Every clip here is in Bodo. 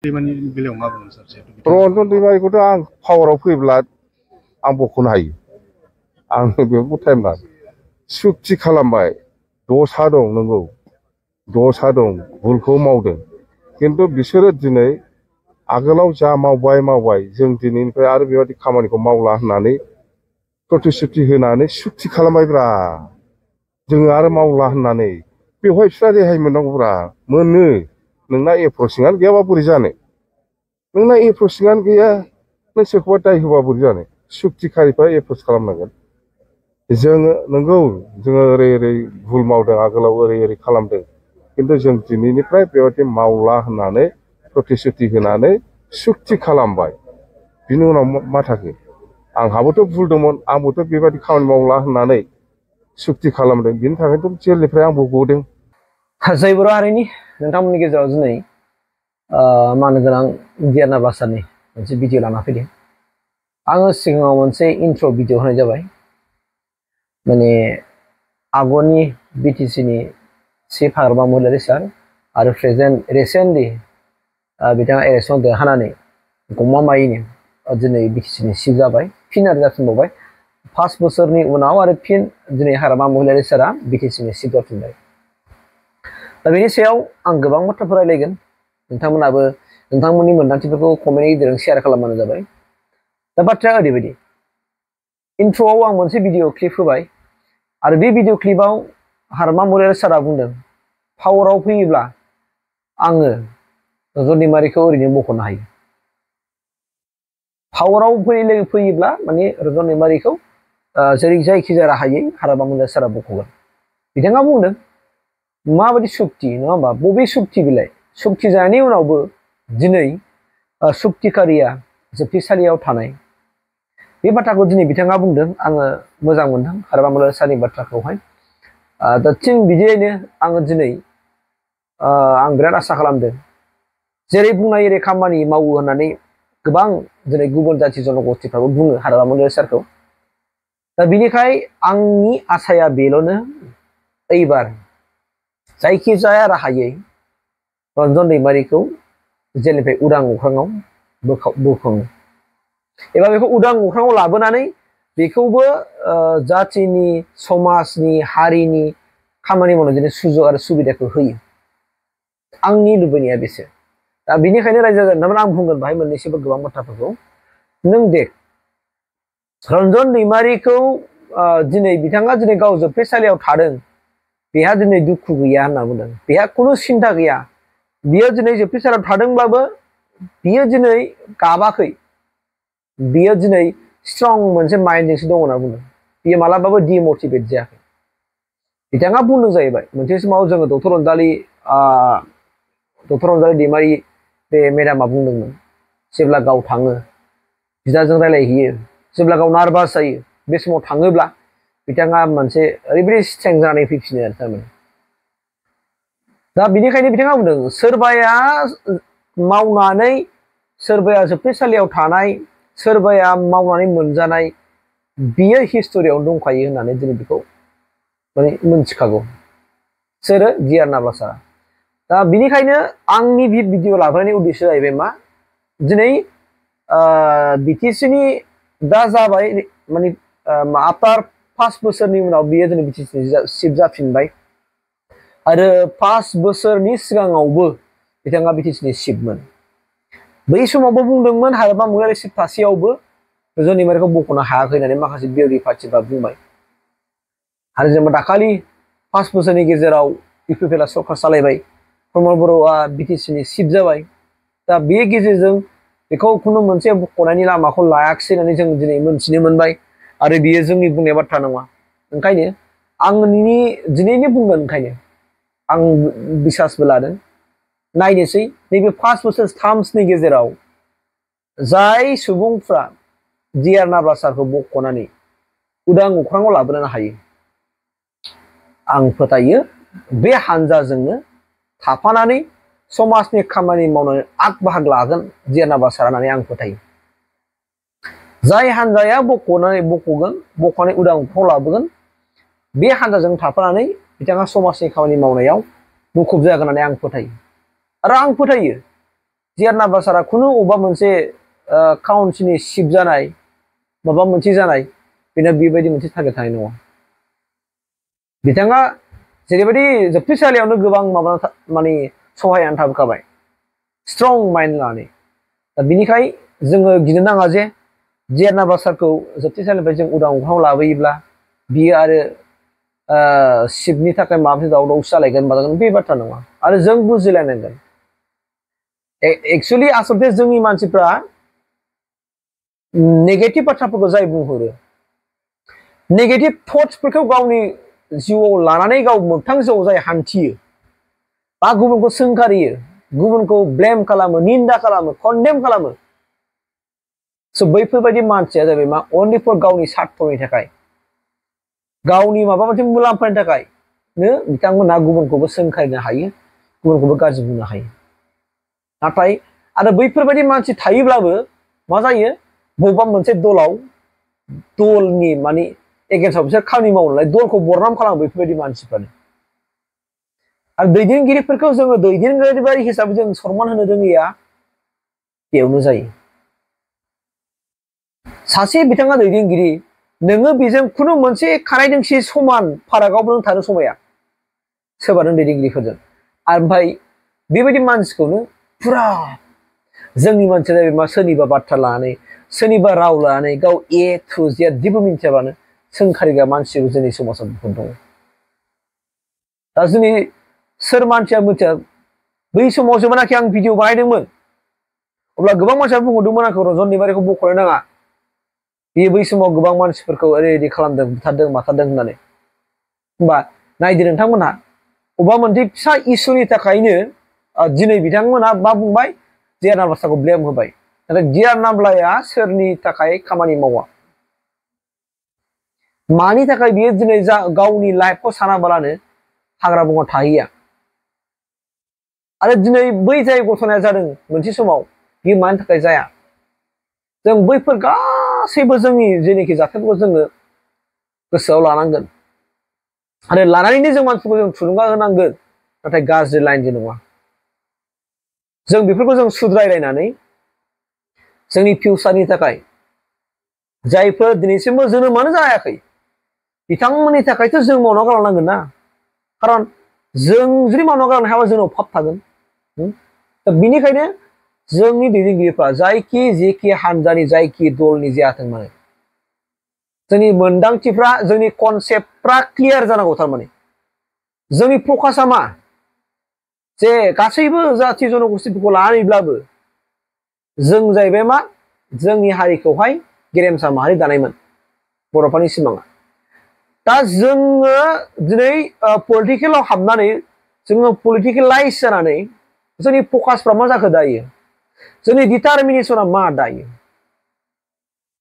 दैमानि बेलायाव मा बुंगोन सार? रन्जन दैमारिखौथ' आं पावाराव फैब्ला आं बख'नो हायो। आंनो बेयावबो टाइम नाङा। सुक्ति खालामबाय, दसा दं नंगौ, दसा दं, भुलखौ मावदों। खिन्थु बिसोरो दिनै आगोलाव जा मावबाय जों दिनैनिफ्राय आरो बेबायदि खामानिखौ मावला होननानै प्रतिश्रुति होनानै सुक्ति खालामबायब्रा। जोङो आरो मावला होननानै बेवहाय बिस्रा रेहाय मोननांगौब्रा। मोनो। नोंना एप्रसिंआनो गैयाबा बोरै जानो? नोंना एप्रसिंआनो गैया, नों सोरखौबा दाय होबा बोरै जानो? सुक्तिखारिफ्रा एप्रस खालामनांगोन। जोङो नंगौ, जोङो ओरै भुल मावदों, आगोलाव ओरै खालामदों। खिन्थु जों दिनैनिफ्राय बेबायदि मावला होननानै प्रतिश्रुति होनानै सुक्ति खालामबाय। बिनि उनाव मा थाखो? आंहाबोथ' भुल दंमोन, आंबोथ' बेबायदि खामानि मावला होननानै सुक्ति खालामदों। बिनि थाखायथ' जेलनिफ्राय आंबो गदों। जय बर' हारिनि नोंथांमोननि गेजेराव दिनै मानो गोनां गियान बासारनि मोनसे भिडिअ लाना फैदों। आङो सिगाङाव मोनसे इन्ट्र' भिडिअ होनाय जाबाय। माने आगोलनि बिटिसिनि चिफ हाग्रामा महिलारि सार आरो रिसेन्टलि बिथाङा इलेक्सन देरहानानै गमामायैनो दिनै बिटिसिनि चिफ जाबाय, फिन आरो जाफिनबावबाय 5 बोसोरनि उनाव आरो फिन दिनै हाग्रामा महिलारि सारा बिटिसिनि चिफ जाफिनबाय। दा बेनि सायाव आं गोबां बाथ्राफोर रायलायगोन। नोंथांमोनाबो नोंथांमोननि मोन्दांथिफोरखौ कमेन्टनि गेजेरजों शेयार खालामबानो जाबाय। दा बाथ्राया ओरैबायदि, इन्ट्र'आव आं मोनसे भिडिअ क्लिप होबाय आरो बे भिडिअ क्लिपाव हाग्रामा महिलारि सारा बुंदों पावाराव फैयोब्ला आङो रन्जन दैमारिखौ ओरैनो बख'नो हायो। पावाराव फैयोब्ला माने रन्जन दैमारिखौ जायखिजाया राहायै हाग्रामा महिलारि सारा बख'गोन। बिथाङा बुंदों माबायदि सुक्ति, नङा होमबा? बबे सुक्ति बिलाइ? सुक्ति जानायनि उनावबो दिनै सुक्तिकारिया जोबथेसालियाव थानाय, बे बाथ्राखौ दिनै बिथाङा बुंदों। आङो मोजां मोनदों हाग्रामा महिलारि सारनि बाथ्राखौहाय। दा थिग बिदियैनो आङो दिनै आं बिराद आसा खालामदों जेरै बुंनाय एरै खामानि मावो होननानै गोबां दिनै गुबुन जाथि जनगोष्ठीफ्राबो बुङो हाग्रामा महिलारि सारखौ। दा बिनिखाय आंनि आसाया बेल'नो, एबार जायखिजाया राहायै रन्जन दैमारिखौ जेलनिफ्राय उदां अख्राङाव बोखाङो एबा बेखौ उदां अख्राङाव लाबोनानै बेखौबो जातिनि, समाजनि, हारिनि खामानि मावनो दिनै सुजुग आरो सुबिदाखौ होयो। आंनि लुबैनाया बेसो। दा बेनिखायनो रायजो राजानो आं बुंगोन बाहाय मोननैसो गोबां बाथ्राफोरखौ। नों दे रन्जन दैमारिखौ दिनै बिथाङा दिनै गाव जोबथेसालियाव थादों, बेहा दिनै दुखु गैया होनना बुंदों। बेहा खुनु सिन्था गैया। बियो दिनै जोबथेसालियाव थादोंब्लाबो बियो दिनै गाबाखै। बियो दिनै स्ट्रं मोनसे माइन्डजोंसो दङ होनना बुंदों। बियो मालाबाबो डिमटिभेट जायाखै। बिथाङा बुंदों जाहैबाय मोनसे समाव जोङो डक्टर अनजालि दैमारि बे मेडामा बुंदोंमोन, जेब्ला गाव थाङो बिदाजों रायलायहैयो, जेब्ला गाव नार्भास जायो, बे समाव थाङोब्ला बिथाङा मोनसे ओरैबायदि स्ट्रेंथ जानानै फैफिनो आरो थारमाने। दा बिनिखायनो बिथाङा बुंदों सोरबाया मावनानै, सोरबाया जोबथेसालियाव थानाय, सोरबाया मावनानै मोनजानाय, बियो हिस्ट'रियावनो दंखायो होननानै दिनै बेखौ माने मोनथिखागौ सोरो गियान नाब्लासारा। दा बिनिखायनो आंनि बे भिडिअ लाबोनायनि उद्देश्य जाहैबाय मा, दिनै बिटिसिनि दा जाबाय माने आफ्टार 5 बोसोरनि उनाव बियो दिनै बिटिसिनि चिफ जाफिनबाय आरो 5 बोसोरनि सिगाङावबो बिथाङा बिटिसिनि चिफमोन। बै समावबो बुंदोंमोन हाग्रामा महिलारि चिफ थासेयावबो रन्जन दैमारिखौ बख'नो हायाखै होननानै माखासे बिरोधी पार्टिफ्रा बुंबाय। आरो जेनेबा दाखालि 5 बोसोरनि गेजेराव इउपिपिएलआ सरकार सालायबाय, प्रमद बर'आ बिटिसिनि चिफ जाबाय। दा बे गेजेरजों बेखौ खुनु मोनसे बख'नायनि लामाखौ लायाखिसै होननानै जों दिनै मोनथिनो मोनबाय आरो बियो जोंनि बुंनाय बाथ्रा नङा। ओंखायनो आंनि दिनैनो बुंगोन, ओंखायनो आं बिसासबो लादों। नायनोसै नैबे 5 बोसोर टार्म्सनि गेजेराव जाय सुबुंफ्रा गियान नाब्लासारखौ बख'नानै उदां अख्राङाव लाबोनो हायो, आं फोथायो बे हानजाजोंनो थाफानानै समाजनि खामानि मावनानै आग बाहागो लागोन गियान नाब्लासारा होननानै आं फोथायो। जाय हानजाया बख'नानै उदां अख्राङाव लाबोगोन, बे हानजाजों थाफानानै बिथाङा समाजनि खामानि मावनायाव मुखुब जागोन होननानै आं फोथायो। आरो आं फोथायो जियान नाभासारा खुनु अबेबा मोनसे काउन्सिलनि चिफ जानाय माबा मोनसे जानाय बेना बेबायदि मोनसे टारगेट थानाय नङा। बिथाङा जेरैबायदि जोबथेसालियावनो गोबां माबा माने सहायनानै थाबोखाबाय स्ट्रं माइन्ड लानानै। दा बिनिखाय जोङो गिनो नाङा जे जियान नाभासारखौ जोबथेसालिनिफ्राय जों उदां अख्राङाव लाबोयोब्ला बियो आरो शिबनि थाखाय माबा मोनसे दावराव दावसि जालायगोन मागोन बे बाथ्रा नङा। आरो जों बुजिलायनांगोन एक्चुअलि आसलथे जोंनि मानसिफ्रा नेगेटिभ बाथ्राफोरखौ जाय बुंहरो नेगेटिभ थट्सफोरखौ गावनि जिउआव लानानै गाव मोगथां जिउआव जाय हान्थियो बा गुबुनखौ सोंखारियो गुबुनखौ ब्लेम खालामो निन्दा खालामो कन्डेम खालामो स' बैफोरबायदि मानसिया जाबाय मा अनलि फर गावनि स्वार्थनि थाखाय गावनि माबा मोनसे मुलाम्फानि थाखायनो बिथांमोनहा गुबुनखौबो सोंखारिनो हायो गुबुनखौबो गाज्रि बुंनो हायो। नाथाय आरो बैफोरबायदि मानसि थायोब्लाबो मा जायो बबेबा मोनसे दलनि माने एगेन्स्टआव बिसोर खामानि मावो नालाय दलखौ बरनाम खालामो बैफोरबायदि मानसिफ्रानो। आरो दैदेनगिरिफोरखौ जोङो दैदेनगिरि हिसाबै जों सनमान होनो रोङैया बेयावनो जायो। सासे बिथाङा दैदेनगिरि नोङो बेजों खुनु मोनसे खानाय दोंसे समान फारागावबो नों थानो समाया सोरबा नों दैदेनगिरिफोरजों। ओमफ्राय बेबायदि मानसिखौनो फुरा जोंनि मानसिया जाहैबाय मा सोरनिबा बाथ्रा लानानै सोरनिबा राव लानानै गाव ए टु जेड जेबो मिथियाबानो सोंखारिग्रा मानसिबो जोंनि समाजाव बुहुद दङ। दा जोंनि सोर मानसिया मिथिया बै समाव जेब्लानाखि आं भिडिअ बानायदोंमोन अब्ला गोबां मानसिया बुंहरदोंमोन आंखौ रन्जन दैमारिखौ बख'नो नाङा बेयो बै समाव गोबां मानसिफोरखौ ओरैबायदि खालामदों बुथारदों माथारदों होननानै। होमबा नायदो नोंथांमोनहा अबेबा मोनसे फिसा इसुनि थाखायनो दिनै बिथांमोनहा मा बुंबाय जियान नाभासाखौ ब्लेम होबाय। नाथाय जियान नाभासाया सोरनि थाखाय खामानि मावा मानि थाखाय बियो दिनै गावनि लाइफखौ सानाबालानो हाग्रा बंग्रा थाहैया आरो दिनै बै जाय घटनाया जादों मोनसे समाव बियो मानि थाखाय जाया जों बैफोर गासैबो जोंनि जेनोखि जाथायफोरखौ जोङो गोसोआव लानांगोन आरो लानानैनो जों मानसिफोरखौ जों थुलुंगा होनांगोन नाथाय गाज्रि लाइनजों नङा। जों बेफोरखौ जों सुद्रायलायनानै जोंनि फिउचारनि थाखाय जायफोर दिनैसिमबो जोनोमानो जायाखै बिथांमोननि थाखायथ' जों मावना गालांनांगोन ना खारन जों जुदि मावना गालांनो हायाबा जोंनाव पाप थागोन। दा बिनिखायनो जोंनि दैदेनगिरिफ्रा जायखि जेखि हानजानि जायखि दलनि जायाथों मानो जोंनि मोनदांथिफ्रा जोंनि कनसेप्टफ्रा क्लियार जानांगौ। थारमाने जोंनि फकासा मा जे गासैबो जाथि जनगोष्ठीफोरखौ लानानैब्लाबो जों जाहैबाय मा जोंनि हारिखौहाय गेरेमसा माहारि दानायमोन बर'फोरनि सिमाङा। दा जोङो दिनै पलिटिकेलाव हाबनानै जोङो पलिटिकेलाइज जानानै जोंनि फकासफ्रा मा जाखो दायो जोंनि डिटारमिनेसना मा दायो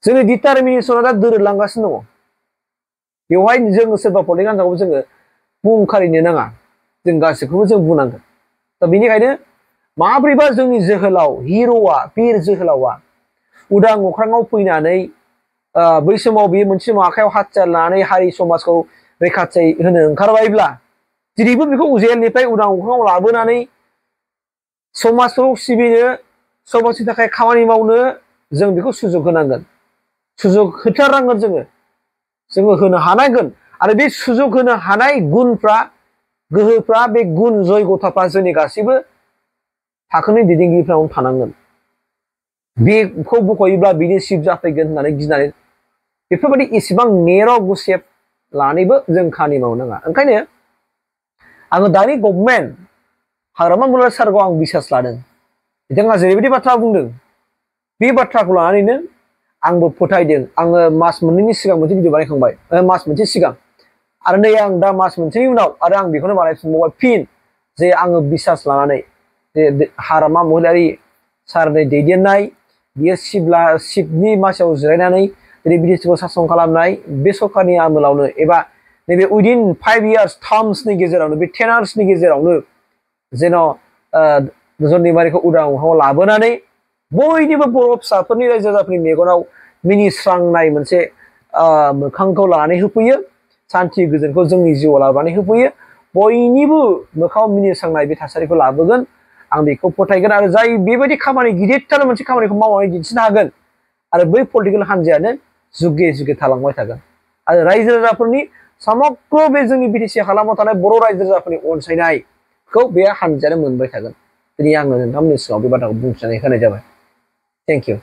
जोंनि डिटारमिनेसना दा दोरोदलांगासिनो दङ। बेवहाय जोङो सोरबा पलिटिकेल हान्जाखौबो जोङो बुंखारिनो नाङा जों गासैखौबो जों बुंनांगोन। दा बेनिखायनो माब्रैबा जोंनि जोहोलाव हिर'आ बिर जोहोलावा उदां अख्राङाव फैनानै बै समाव बेयो मोनसे समाव आखायाव हाथियार लानानै हारि समाजखौ रैखाथि होनो ओंखारबायब्ला दिनैबो बेखौ जेलनिफ्राय उदां अख्राङाव लाबोनानै समाजखौ सिबिनो समाजनि थाखाय खामानि मावनो जों बेखौ सुजुग होनांगोन सुजुग होथारनांगोन जोङो होनो हानांगोन आरो बे सुजुग होनो हानाय गुनफ्रा गोहोफ्रा बे गुन जयगथाफ्रा जोंनि गासैबो थाखोनि दैदेनगिरिफ्रावनो थानांगोन। बेखौ बख'योब्ला बिनि सिफ जाफैगोन होननानै गिनानै बेफोरबायदि इसेबां नेर' गुसेब लानानैबो जों खामानि मावनो नाङा। ओंखायनो आङो दानि गभर्नमेन्ट हाग्रामा मुरारि सारखौ आं बिसास लादों बिथाङा जेरैबायदि बाथ्रा बुंदों बे बाथ्राखौ लानानैनो आंबो फोथायदों। आङो मास मोननैनि सिगां मोनसे भिडिअ बानायखांबाय मास मोनसे सिगां आरो नै आं दा मास मोनसेनि उनाव आरो आं बेखौनो बानायफिनबावबाय फिन जे आङो बिसास लानानै जे हाग्रामा मुरारि सारनि दैदेननाय बियो सिफनि मासियाव जिरायनानै दिनै बिटिसिखौ सासन खालामनाय बे सरकारनि आमोलावनो एबा नैबे उइदिन 5 इयार्स टार्म्सनि गेजेरावनो बे 10 इयार्सनि गेजेरावनो जेन' रन्जन दैमारिखौ उदां अख्राङाव लाबोनानै बयनिबो बर' फिसाफोरनि रायजो राजाफोरनि मेगनाव मिनिस्रांनाय मोनसे मोखांखौ लानानै होफैयो सान्थि गोजोनखौ जोंनि जिउआव लाबोनानै होफैयो बयनिबो मोखाङाव मिनिस्रांनाय बे थासारिखौ लाबोगोन आं बेखौ फोथायगोन आरो जाय बेबायदि खामानि गिदिरथार मोनसे खामानिखौ मावनानै दिन्थिनो हागोन आरो बै पलिटिकेल हान्जायानो जुगे जुगे थालांबाय थागोन आरो रायजो राजाफोरनि समग्र बे जोंनि बिटिसि हालामाव थानाय बर' रायजो राजाफोरनि अनसायनायखौ बे हान्जायानो मोनबाय थागोन दिनै आङो नोंथांमोननि सिगाङाव बे बाथ्राखौ बुंथिनानै होनाय जाबाय थेंक इउ